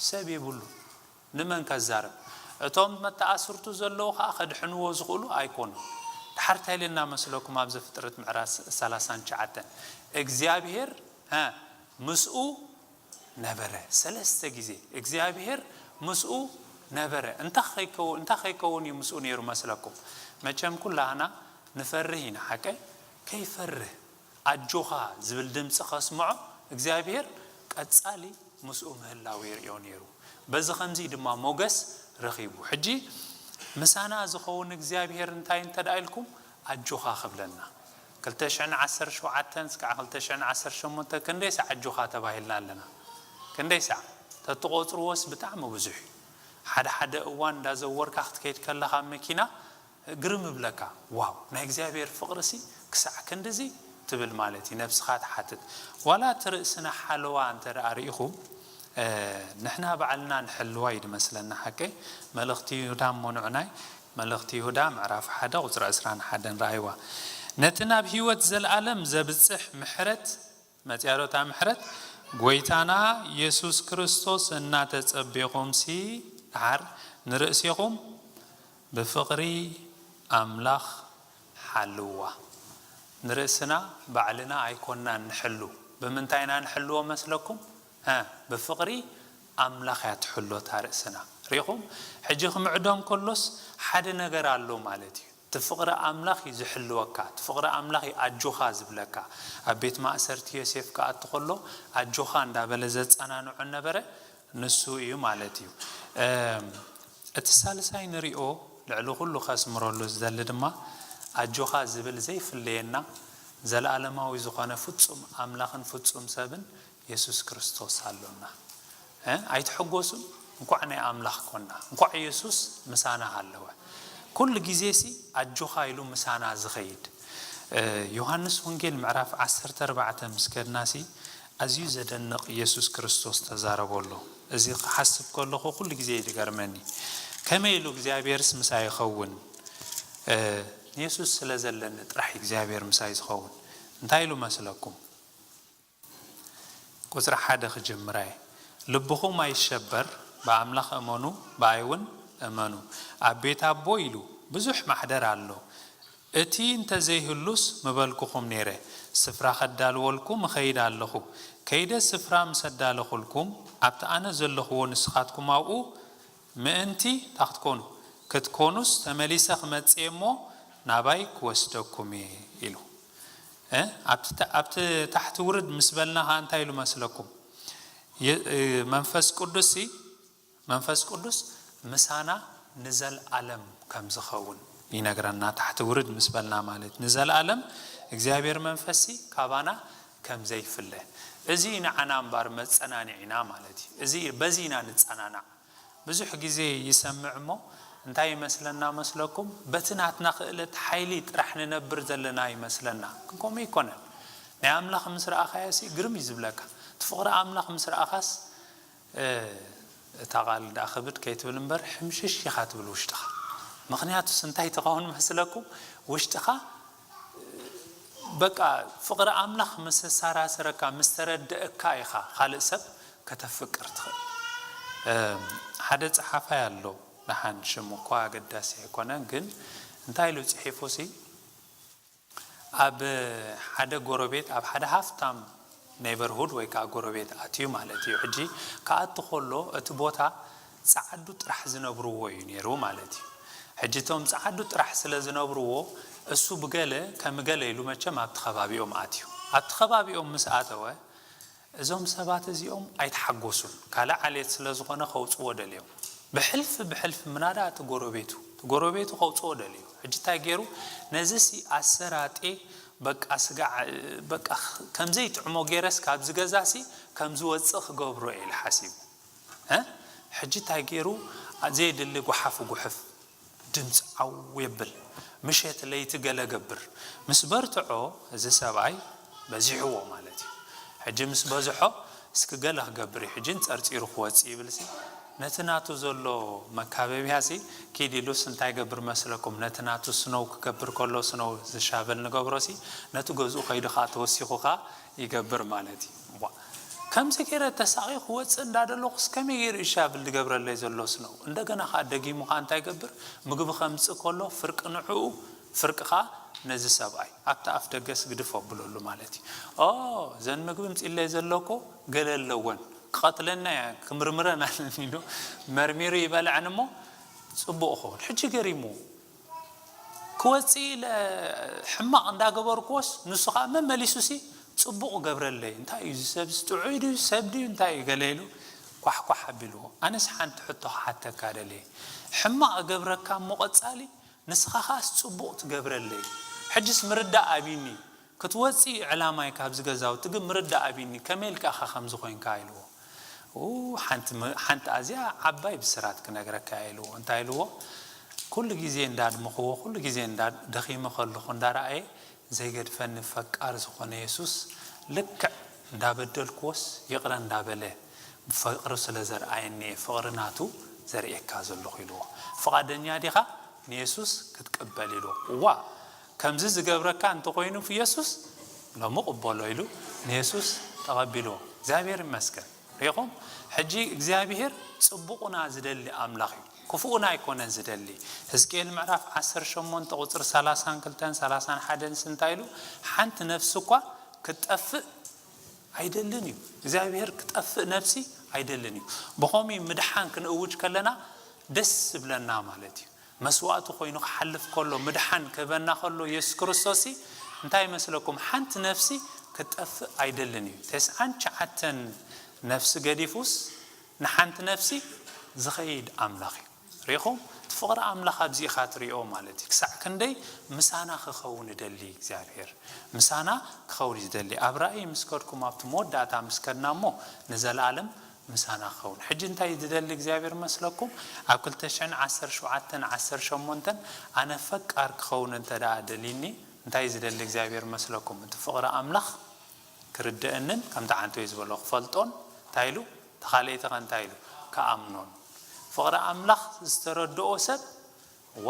ሰብ የብሉ። ንመን ከዛርብ? እቶም መተኣስርቱ ዘለዉ ኸዓ ከድሕንዎ ዝኽእሉ ኣይኮኑን። ድሓር እንታይ ኢለ እናመስለኩም ኣብ ዘፍጥረት ምዕራፍ ሰላሳን ትሽዓተን፣ እግዚኣብሔር፣ እ፣ ምስኡ ነበረ። ሰለስተ ግዜ እግዚኣብሔር ምስኡ ነበረ። እንታይ ከይከው-፣ እንታይ ከይከውን እዩ ምስኡ ነይሩ መስለኩም? መቸም ኩላህና ንፈርህ ኢና፣ ሓቀይ? ከይፈርህ ኣጆኻ ዝብል ድምፂ ከስምዖ እግዚኣብሔር ቀጻሊ ምስኡ ምህላው የርእዮ ነይሩ። በዚ ከምዚ ድማ ሞገስ ረኺቡ። ሕጂ ምሳና ዝኸውን እግዚኣብሔር እንታይ እንተ ደኣ ኢልኩም ኣጆኻ ክብለና። ክልተ ሽሕን ዓሰርተ ሸውዓተን እስካዕ ክልተ ሽሕን ዓሰርተ ሸሞንተን ክንደይ ሳዕ ኣጆኻ ተባሂልና ኣለና? ክንደይ ሳዕ? ተትቖጽርዎስ ብጣዕሚ ብዙሕ እዩ። ሓደ ሓደ እዋን እንዳዘወርካ ክትከይድ ከለኻ ኣብ መኪና ግርም እብለካ። ዋው፣ ናይ እግዚኣብሔር ፍቕርሲ ክሳዕ ክንድዚ ትብል ማለት እዩ። ነብስኻ ትሓትት። ዋላ እቲ ርእስና ሓለዋ እንተ ደኣ ርኢኹም፣ እ፣ ንሕና ባዕልና ንሕልዋ እዩ ዝመስለና። ሓቀይ? መልእኽቲ ይሁዳ እሞ ንዑናይ፣ መልእኽቲ ይሁዳ ምዕራፍ ሓደ ቁጽሪ ዕስራን ሓደን ረኣይዋ። ነቲ ናብ ህይወት ዘለኣለም ዘብጽሕ ምሕረት፣ መጽያ ዶ እታ ምሕረት? ጎይታና የሱስ ክርስቶስ እናተጸቤኹምሲ፣ ደሓር ንርእሴኹም ብፍቕሪ ኣምላኽ ሓልዋ። ንርእስና ባዕልና ኣይኮንናን ንሕሉ። ብምንታይ ኢና ንሕልዎ መስለኩም? ሀ፣ ብፍቕሪ ኣምላኽ እያ ትሕሎ እታ ርእስና። ሪኹም? ሕጂ ክምዕዶ እንከሎስ ሓደ ነገር ኣሎ ማለት እዩ። እቲ ፍቕሪ ኣምላኽ እዩ ዝሕልወካ። እቲ ፍቕሪ ኣምላኽ እዩ ኣጆኻ ዝብለካ። ኣብ ቤት ማእሰርቲ ዮሴፍ ክኣቱ ከሎ ኣጆኻ እንዳበለ ዘጸናንዖ ነበረ። ንሱ እዩ ማለት እዩ። እም፣ እቲ ሳልሳይ ንሪኦ፣ ልዕሊ ኩሉ ከስምረሉ ዝደሊ ድማ፣ ኣጆኻ ዝብል ዘይፍለየና፣ ዘለኣለማዊ ዝኾነ ፍጹም ኣምላኽን ፍጹም ሰብን የሱስ ክርስቶስ ኣሎና። እ? ኣይትሕጎሱን? እንኳዕ ናይ ኣምላኽ ኮና፣ እንኳዕ የሱስ ምሳና ሃለወ። ኩሉ ግዜሲ ኣጆኻ ኢሉ ምሳና ዝኸይድ። እ፣ ዮሃንስ ወንጌል ምዕራፍ ዓሰርተ ኣርባዕተ ምስ ከድናሲ፣ ኣዝዩ ዘደንቕ የሱስ ክርስቶስ ተዛረቦ ኣሎ። እዚ ክሓስብ ከለኹ ኩሉ ግዜ እዩ ዝገርመኒ። ከመይ ኢሉ እግዚኣብሔርስ ምሳይ ይኸውን? እ፣ ንየሱስ ስለ ዘለኒ ጥራሕ እግዚኣብሔር ምሳይ ዝኸውን። እንታይ ኢሉ መስለኩም? ቁጽሪ ሓደ ክጅምራ እየ። ልብኹም ኣይሸበር፣ ብኣምላኽ እመኑ፣ ብኣይ እውን እመኑ። ኣብ ቤት ኣቦ ኢሉ ብዙሕ ማሕደር ኣሎ። እቲ እንተዘይህሉስ ምበልኩኹም ነይረ፣ ስፍራ ከዳልወልኩም እኸይድ ኣለኹ። ከይደ ስፍራ ምስ ኣዳለኹልኩም፣ ኣብቲ ኣነ ዘለኽዎ ንስኻትኩም ኣብኡ ምእንቲ እንታይ ክትኮኑ? ክትኮኑስ ተመሊሰ ክመጽእ እየ እሞ ናባይ ክወስደኩም እየ ኢሉ። እ? ኣብቲ ታ-፣ ኣብቲ ታሕቲ ውርድ ምስ በልና ኸዓ እንታይ ኢሉ መስለኩም? የ-፣ እ፣ መንፈስ ቅዱስ ሲ፣ መንፈስ ቅዱስ ምሳና ንዘልኣለም ከም ዝኸውን ይነግረና። ታሕቲ ውርድ ምስ በልና ማለት ንዘልኣለም እግዚኣብሔር መንፈስ ሲ ካባና ከም ዘይፍለ። እዚ ንዓና እምበር መጸናንዒና ማለት እዩ። እዚ፣ በዚ ኢና ንጸናናዕ። ብዙሕ ግዜ ይሰምዕ እሞ እንታይ ይመስለና መስለኩም? በቲ ናትና ክእለት ሓይሊ ጥራሕ ንነብር ዘለና ይመስለና። ግን ከምኡ ኣይኮነን። ናይ ኣምላኽ ምስ ረኣኻዮ ሲ ግርም እዩ ዝብለካ። እቲ ፍቕሪ ኣምላኽ ምስ ረኣኻስ፣ እ፣ እታ ቃል ደኣ ክብድ ከይትብል እምበር፣ ሕምሽሽ ኢኻ ትብል ውሽጥኻ። ምኽንያቱስ እንታይ ትኸውን መስለኩም? ውሽጥኻ፣ በቃ፣ ፍቕሪ ኣምላኽ ምስ ኣሰራሰረካ፣ ምስ ተረደእካ ኢኻ ካልእ ሰብ ከተፍቅር ትኽእል። እ፣ ሓደ ጸሓፋይ ኣሎ፣ ደሓን ሽሙ እኳ ኣገዳሲ ኣይኮነን፣ ግን እንታይ ኢሉ ጽሒፉ ሲ፣ ኣብ ሓደ ጎረቤት፣ ኣብ ሓደ ሃፍታም ኔበርሁድ ወይ ከዓ ጎረቤት ኣትዩ ማለት እዩ። ሕጂ ክኣቱ ከሎ እቲ ቦታ ጸዓዱ ጥራሕ ዝነብርዎ እዩ ነይሩ ማለት እዩ። ሕጂ እቶም ጸዓዱ ጥራሕ ስለ ዝነብርዎ እሱ ብገለ ከም ገለ ኢሉ መቸም ኣብቲ ከባቢኦም ኣትዩ። ኣብቲ ከባቢኦም ምስ ኣተወ እዞም ሰባት እዚኦም ኣይተሓጎሱን። ካልእ ዓሌት ስለ ዝኾነ ከውጽዎ ደልዮም። ብሕልፊ ብሕልፊ ምናዳ እቲ ጎረቤቱ እቲ ጎረቤቱ ከውፅኦ ደልዩ። ሕጂ እንታይ ገይሩ? ነዚ ሲ ኣሰራጤ በቃ ስጋዕ በቃ ከምዘይ ጥዕሞ ገይረስ ካብዚ ገዛ ሲ ከምዚ ወፅእ ክገብሮ እየ ኢሉ ሓሲቡ። እ? ሕጂ እንታይ ገይሩ? ዘየድሊ ጓሓፍ ጉሕፍ ድምፂ ዓው የብል። ምሸት ለይቲ ገለ ገብር። ምስ በርትዖ እዚ ሰብኣይ በዚሕዎ ማለት እዩ። ሕጂ ምስ በዝሖ እስኪ ገለ ክገብር እዩ። ሕጂ ጸርጺሩ ክወጽእ ይብል ሲ ነቲ ናቱ ዘሎ መካበብያ ሲ ኪድ ኢሉስ እንታይ ገብር መስለኩም? ነቲ ናቱ ስነው ክገብር ከሎ ስነው ዝሻበል ንገብሮ ሲ ነቲ ገዝኡ ከይዱ ኸኣ ተወሲኹ ኸኣ ይገብር ማለት እዩ። ዋ፣ ከምዚ ገይረ ተሳቒ ክወፅእ እንዳደለኹስ ከመይ ገይሩ ይሻብል ዝገብረለይ ዘሎ ስነው? እንደገና ኸዓ ደጊሙ ኸዓ እንታይ ይገብር? ምግቢ ከምፅእ ከሎ ፍርቂ ንዕኡ ፍርቂ ኸዓ ነዚ ሰብኣይ ኣብቲ ኣፍ ደገስ ግድፍ ኣብለሉ ማለት እዩ። ኦ፣ እዘን ምግቢ ምፅለይ ዘሎ እኮ ገለ ኣለወን፣ ክቐትለና እያ፣ ክምርምረን ኣለኒ ኢሉ መርሚሩ ይበልዐን እሞ ፅቡቕ ኸውን። ሕጂ ገሪሙ ክወፅእ ኢለ ሕማቕ እንዳገበርክዎስ ንሱ ኸዓ መመሊሱሲ ፅቡቕ ገብረለይ። እንታይ እዩ እዚ ሰብስ? ጥዑይ ድዩ? ሰብ ድዩ? እንታይ እዩ? ገለ ኢሉ ኳሕኳሕ ኣቢልዎ። ኣነስ ሓንቲ ሕቶ ክሓተካ ደልየ። ሕማቕ እገብረካ እሞ ቀፃሊ ንስኻ ኸዓስ ፅቡቕ ትገብረለይ። ሕጅስ ምርዳእ ኣቢኒ። ክትወፅእ እዩ ዕላማይ ካብዚ ገዛውቲ፣ ግን ምርዳእ ኣቢኒ። ከመይ ኢልካ ኢኻ ከምዚ ኮይንካ? ኢልዎ። ኡ፣ ሓንቲ ም-፣ ሓንቲ ኣዝያ ዓባይ ብስራት ክነግረካ እየ ኢልዎ። እንታይ ኢልዎ? ኩሉ ግዜ እንዳድመኽዎ፣ ኩሉ ግዜ እንዳ-፣ ደኺመ ከለኹ እንዳረኣየ ዘይገድፈኒ ፈቃር ዝኾነ የሱስ ልክዕ እንዳበደልክዎስ ይቕረ እንዳበለ ብፍቕሪ ስለ ዘርኣየኒ እየ ፍቕሪ ናቱ ዘርእየካ ዘለኹ ኢልዎ። ፍቓደኛ ዲኻ ንየሱስ ክትቅበል? ኢልዎ። እዋ፣ ከምዚ ዝገብረካ እንተኾይኑ የሱስ ሎሚ ቅበሎ ኢሉ ንየሱስ ተቐቢልዎ። እግዚኣብሔር ይመስገን። ሪኢኹም? ሕጂ እግዚኣብሔር ጽቡቕና ዝደሊ ኣምላኽ እዩ። ክፉእና ኣይኮነን ዝደሊ። ሕዝቅኤል ምዕራፍ ዓሰርተ ሸሞንተ ቁጽሪ ሰላሳን ክልተን ሰላሳን ሓደን እንታይ ኢሉ? ሓንቲ ነፍሲ እኳ ክትጠፍእ ኣይደልን እዩ። እግዚኣብሔር ክጠፍእ ነፍሲ ኣይደልን እዩ። ብኸምኡ ምድሓን ክንእውጅ ከለና ደስ ዝብለና ማለት እዩ። መስዋእቲ ኮይኑ ክሓልፍ ከሎ፣ ምድሓን ክህበና ከሎ የሱስ ክርስቶስ ሲ እንታይ ይመስለኩም? ሓንቲ ነፍሲ ክትጠፍእ ኣይደልን እዩ። ተስዓን ትሽዓተን ነፍሲ ገዲፉስ ንሓንቲ ነፍሲ ዝኸይድ ኣምላኽ እዩ። ሪኢኹም? እቲ ፍቕሪ ኣምላኽ ኣብዚ ኢኻ ትሪኦ ማለት እዩ። ክሳዕ ክንደይ ምሳና ክኸውን ይደሊ እግዚኣብሔር። ምሳና ክኸውን እዩ ዝደሊ። ኣብ ራእይ ምስ ከድኩም ኣብቲ መወዳእታ ምስ ከድና እሞ ንዘለኣለም ምሳና ክኸውን። ሕጂ እንታይ እዩ ዝደሊ እግዚኣብሔር መስለኩም? ኣብ ክልተ ሽሕን ዓሰርተ ሸውዓተን ዓሰርተ ሸሞንተን ኣነ ፈቃር ክኸውን እንተ ደኣ ደሊኒ እንታይ እዩ ዝደሊ እግዚኣብሔር መስለኩም? እቲ ፍቕሪ ኣምላኽ ክርድአንን ከምቲ ዓንተወይ ዝበሎ ክፈልጦን እንታይ ኢሉ? ተኻልኤቲ ኸ እንታይ ኢሉ? ክኣምኖን። ፍቕሪ ኣምላኽ ዝተረድኦ ሰብ ዋ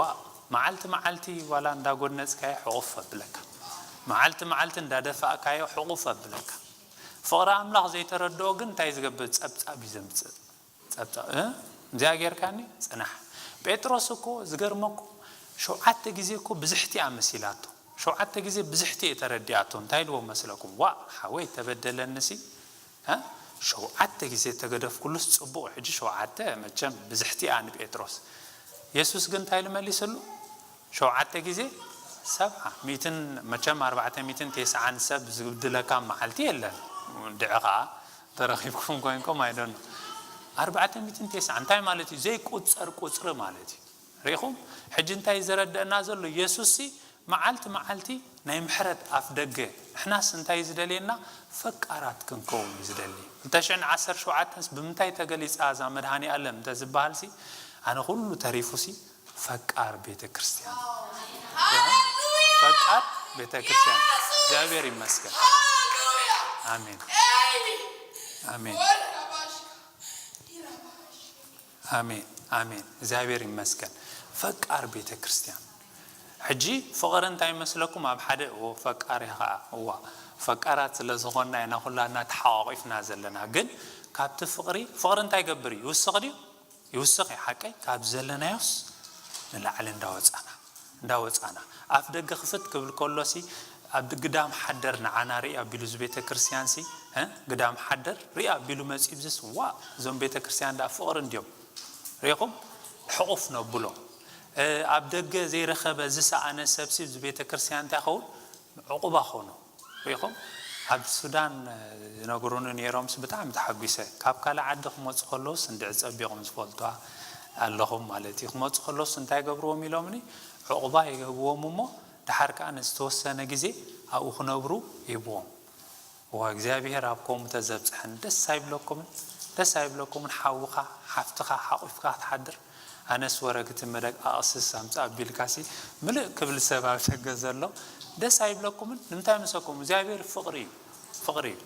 መዓልቲ መዓልቲ ዋላ እንዳጎነጽካዮ ሕቑፍ ኣብለካ። መዓልቲ መዓልቲ እንዳደፋእካዮ ሕቑፍ ኣብለካ። ፍቕሪ ኣምላኽ ዘይተረድኦ ግን እንታይ ዝገብር? ጸብጻብ እዩ ዘምጽእ። ጸብጻብ እ እዚኣ ጌርካኒ ጽናሕ። ጴጥሮስ እኮ ዝገርመኩ ሸውዓተ ግዜ እኮ ብዝሕቲ እያ መሲላቶ። ሸውዓተ ግዜ ብዝሕቲ እየ ተረዲኣቶ። እንታይ ኢልዎ መስለኩም? ዋ ሓወይ ተበደለንሲ እ ሸውዓተ ግዜ ተገደፍኩሉስ ጽቡቕ። ሕጂ ሸውዓተ መቸም ብዝሕቲ እያ ንጴጥሮስ። የሱስ ግን እንታይ ኢሉ መሊስሉ? ሸውዓተ ግዜ ሰብዓ። ሚእትን መቸም ኣርባዕተ ሚእትን ቴስዓን ሰብ ዝብድለካ መዓልቲ የለን። ድዒ ኸዓ ተረኺብኩም ኮይንኩም ኣይደኖ። ኣርባዕተ ሚእትን ቴስዓ እንታይ ማለት እዩ? ዘይቁጸር ቁጽሪ ማለት እዩ። ሪኢኹም? ሕጂ እንታይ ዘረድአና ዘሎ? የሱስ ሲ መዓልቲ መዓልቲ ናይ ምሕረት ኣፍ ደገ። ንሕናስ እንታይ እዩ ዝደልየና? ፈቃራት ክንከውን እዩ ዝደሊ። ክልተ ሽሕን ዓሰርተ ሸውዓተንስ ብምንታይ ተገሊጻ እዛ መድሃኒ ኣለም እንተዝበሃል ሲ ኣነ ኩሉ ተሪፉ ሲ ፈቃር ቤተ ክርስቲያን። ፈቃር ቤተ ክርስቲያን። እግዚኣብሔር ይመስገን። ኣሜን። ኣሜን። ኣሜን። ኣሜን። እግዚኣብሔር ይመስገን። ፈቃር ቤተ ክርስቲያን። ሕጂ ፍቕሪ እንታይ ይመስለኩም? ኣብ ሓደ እዎ ፈቃር እያ ኸዓ። እዋ ፈቃራት ስለ ዝኾንና ኢና ኩላትና ተሓቋቒፍና ዘለና። ግን ካብቲ ፍቕሪ፣ ፍቕሪ እንታይ ይገብር እዩ? ይውስኽ ድዩ? ይውስኽ እዩ ሓቀይ። ካብ ዘለናዮስ ንላዕሊ እንዳወጻና፣ እንዳወጻና። ኣፍ ደገ ክፍት ክብል ከሎሲ ኣብ ግዳም ሓደር ንዓና ርኢ ኣቢሉ እዚ ቤተ ክርስቲያንሲ፣ እ? ግዳም ሓደር ርኢ ኣቢሉ መጺኡ ብዝስ ዋ እዞም ቤተ ክርስቲያን ዳ ፍቕሪ እንድዮም። ሪኢኹም? ሕቑፍ ነብሎ። እ፣ ኣብ ደገ ዘይረኸበ ዝሰኣነ ሰብሲ እዚ ቤተ ክርስቲያን እንታይ ይኸውን? ዕቑባ ኾኑ። ሪኢኹም? ኣብ ሱዳን፣ እ፣ ዝነግሩኒ ነይሮምስ ብጣዕሚ ተሓጒሰ። ካብ ካልእ ዓዲ ክመጹ ከለውስ እንድዒ ጸቢቖም ዝፈልጡዋ፣ ኣለኹም ማለት እዩ። ክመፁ ከሎስ እንታይ ገብርዎም ኢሎምኒ? ዕቑባ ይህብዎም እሞ ድሓር ከዓ ንዝተወሰነ ግዜ ኣብኡ ክነብሩ ይህብዎም። ዋ እግዚኣብሔር ኣብ ከምኡ ተዘብፅሐን ደስ ኣይብለኩምን? ደስ ኣይብለኩምን? ሓውኻ ሓፍትኻ ሓቑፍካ ክትሓድር። ኣነስ ወረ ክትመደግ ኣቕስስ ኣምፃ ኣቢልካሲ ምልእ ክብል ሰብ ኣብ ደገ ዘሎ ደስ ኣይብለኩምን? ንምንታይ መሰኩም? እግዚኣብሔር ፍቕሪ እዩ። ፍቕሪ እዩ።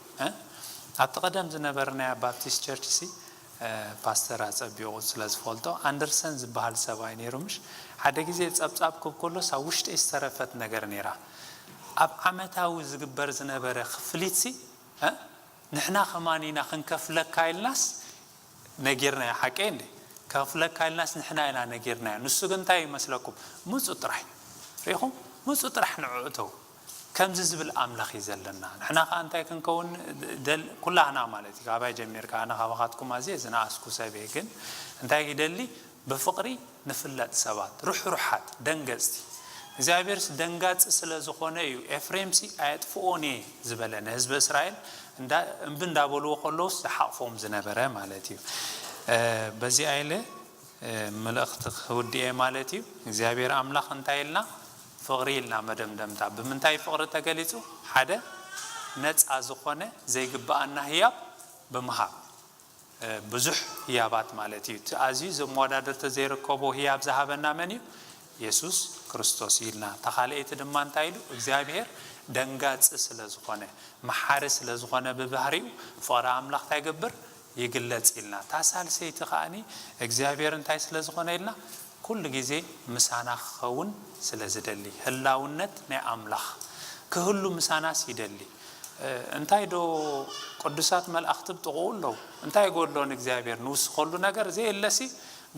ኣብቲ ቀደም ዝነበረ ናይ ባፕቲስት ቸርች ሲ ፓስተር ኣፀቢቑ ስለ ዝፈልጦ፣ ኣንደርሰን ዝበሃል ሰብኣይ ነይሩ። ምሽ ሓደ ግዜ ፀብፃብ ክብ ከሎስ ኣብ ውሽጢ ዝተረፈት ነገር ነይራ። ኣብ ዓመታዊ ዝግበር ዝነበረ ክፍሊት ሲ ንሕና ከማን ኢና ክንከፍለካ ኢልናስ ነጊርናዮ። ሓቀይ እንዴ? ከፍለካ ኢልናስ ንሕና ኢና ነጊርናዮ። ንሱ ግን እንታይ ይመስለኩም? ምፁ ጥራሕ። ሪኹም? ምፁ ጥራሕ ንዕእተው። ከምዚ ዝብል ኣምላኽ እዩ ዘለና። ንሕና ከዓ እንታይ ክንከውን ኩላህና ማለት እዩ። ካባይ ጀሚርካ ኣነ ካባኻትኩም ኣዝየ ዝነኣስኩ ሰብ እየ። ግን እንታይ ይደሊ? ብፍቕሪ ንፍለጥ ሰባት ርሕሩሓት ደንገፅቲ። እግዚኣብሔርስ ደንጋፂ ስለ ዝኾነ እዩ። ኤፍሬምሲ ኣየጥፍኦን እየ ዝበለ ንህዝቢ እስራኤል እምቢ እንዳበልዎ ከለውስ ዝሓቕፎም ዝነበረ ማለት እዩ። በዚኣ ኢለ መልእኽቲ ክውድኤ ማለት እዩ። እግዚኣብሔር ኣምላኽ እንታይ ኢልና? ፍቕሪ ኢልና መደምደምታ። ብምንታይ ፍቕሪ ተገሊፁ? ሓደ ነፃ ዝኾነ ዘይግብኣና ህያብ ብምሃብ ብዙሕ ህያባት ማለት እዩ። እቲ ኣዝዩ ዘመወዳድርቲ ዘይርከቦ ህያብ ዝሃበና መን እዩ? የሱስ ክርስቶስ ኢልና። እታ ካልኣይቲ ድማ እንታይ ኢሉ? እግዚኣብሔር ደንጋፂ ስለ ዝኾነ፣ መሓሪ ስለ ዝኾነ ብባህሪኡ ፍቕሪ ኣምላኽ እንታይ ይገብር? ይግለጽ ኢልና። እታ ሳልሰይቲ ከኣኒ እግዚኣብሔር እንታይ ስለ ዝኾነ ኢልና? ኩሉ ግዜ ምሳና ክኸውን ስለ ዝደሊ፣ ህላውነት ናይ ኣምላኽ ክህሉ ምሳናስ ይደሊ። እንታይ ዶ ቅዱሳት መላእኽቲ ብጥቕኡ ኣለዉ። እንታይ ይጎድሎ ንእግዚኣብሔር? ንውስኸሉ ነገር ዘየለሲ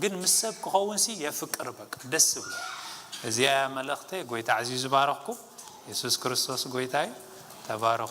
ግን ምስ ሰብ ክኸውንሲ የፍቅር። በቃ ደስ ዝብሎ። እዚኣ እያ መልእኽተይ። ጎይታ ኣዕዚዙ ይባረኽኩም። የሱስ ክርስቶስ ጎይታ እዩ። ተባረኹ።